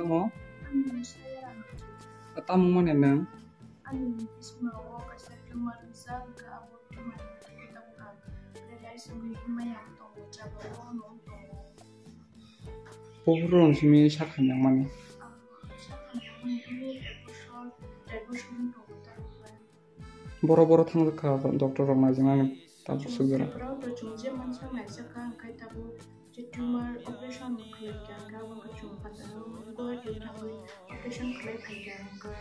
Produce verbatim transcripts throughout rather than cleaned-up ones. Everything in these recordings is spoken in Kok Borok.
Mo? Ani mung Sayarani. Tamo mane nwng? Ani bismao kaisa tumor rijak, hwnkhe abo tumor ni bagwi tabuk ang paralyze wngwi maya tongo, jagao nwng tongo. Buphuru rong simi sak hamya mani. Ang sak hamya mani wngwi ek bosor, der bosor wng tongo tabuk. Boro boro thangjakha doctor rok naijak nani tabuk suk jora. Tabuk to chwng je mansa naijak kha, hwnkhe tabuk je tumor operation khlai kha, hwnkhe abo wngkha chwng pataro Guwahati thangwi operation khlai phai kha, hwnkhe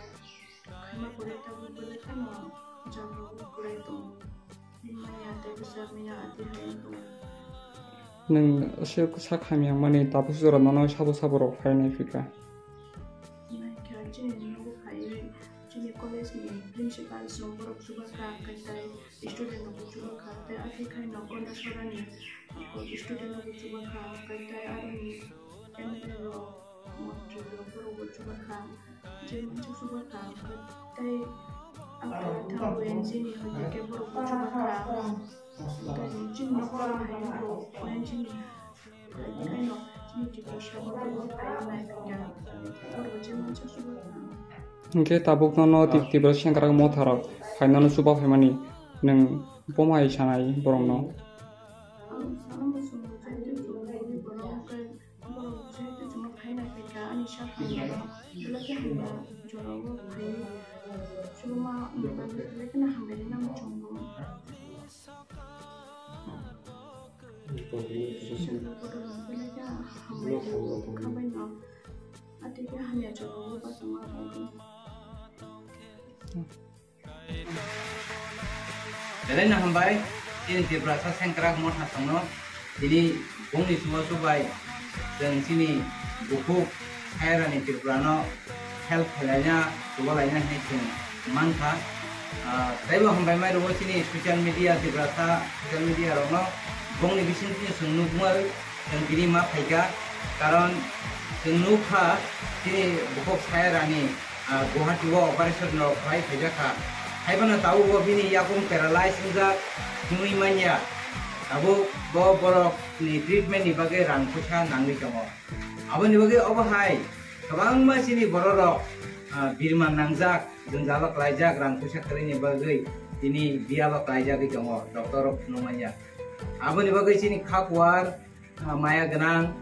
khaima pore tabuk belai kheno jagao kwlai tongo. Maya tei bwsa maya ati hai tongo. Nwng se sak hamya mani tabuk suk jora nono sabo sabo rok phai nai phika. Naikha chini nogo phaiwi chini college ni principal song borok chubakha, hwnkhe tai student rokbo chubakha, tei athai khai no Gondasora ni student rokbo chubakha, hwnkhe tai aroni M L A rok, montri rok borokbo chubakha, je mansa chubakha, hwnkhe tai Agartala thang O N G ni hoi khe borokbo chubakha, hwnkhe chini nokbar hai rok O N G ni. Hwnkhe tabuk nono Ti-, Tiprasa Sengkrak Motha rok phainano chuba phaimani nwng boma hai sanai borokno? Belai no hambai, chini Tiprasa Sengkrak Motha songno, tini bongni chubachu bai, chwng chini bukhuk Sayarani Tripura no help khwlaina, chubalaina hinwi chwng mankha. Ah, teibo hambai mai rwo chini social media, Tiprasa social media rokno, bongni bising chini chwng nukmai, chwng tini ma phaikha, karon chwng nukha chini bukhuk Sayarani, ah, Guwahati o operation rok khlai phaijakha. Haiphano tabuk bo bini yakung paralyze wngjak, himwi manya. Tabuk bo borok ni treatment ni bagwi rang puisa nangwi tongo. Aboni bagwi obo hai kwbangma chini borok rok, ah, birman nangjak, jwngjalo klaijak, rang puisa kwrwini bagwi tini biyalo klaijagwi tongo, doctor rok phunukmanya. Aboni bagwi chini khakuar, ah, maya gwnang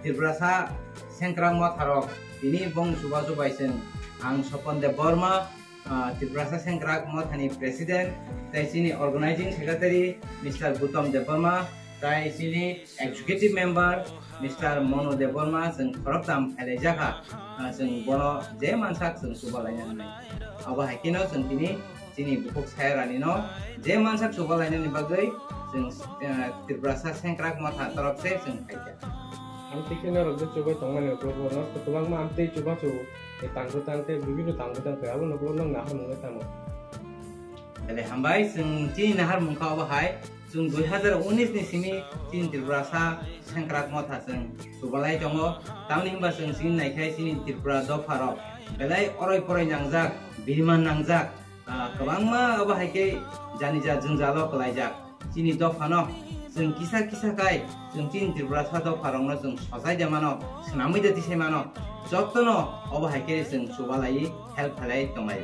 Tiprasa Sengkrak Motha rok tini bong chubachu bai chwng ang Sopon Debbarma, ah, Tiprasa Sengkrak Mothani President, tei chini Organizing Secretary Mister Gautam Debbarma, tei chini Executive Member Mister Monu Debbarma, chwng khoroktham phailaijaka, ah, chwng bono je mansak chwng chubalaina hwnwi. Abo hai kheno chwng tini chini bukhuk Sayarani no je mansak chubalainani bagwi chwng, ah, Tiprasa Sengkrak Motha torop se chwng phaikha. Amtwi khe norok je chubai tongmani ukulok no kwbangma amtwi chubachu tei tang bwtang tei bibinno tang bwtang khe abo no ukulok no nahar mwnwi tamo. Belai hambai, chwng chini nahar mungkha obo hai, chwng dui hazar unis ni simi chini Tiprasa Sengkrak Motha chwng chubalai tongo, tamni hwnba chwng chini naikhai chini Tripura dopha rok belai oroi poroi nangjak, birman nangjak, ah, kwbangma obo hai khe jani ja jwngjalo kwlaijak. Chini dophano chwng kisa kisa khai chwng chini Tiprasa dopharokno chwng sojai de mano, swnamwi de tisai mano, jotono obo hai khe chwng chubalai help khlai tonglai.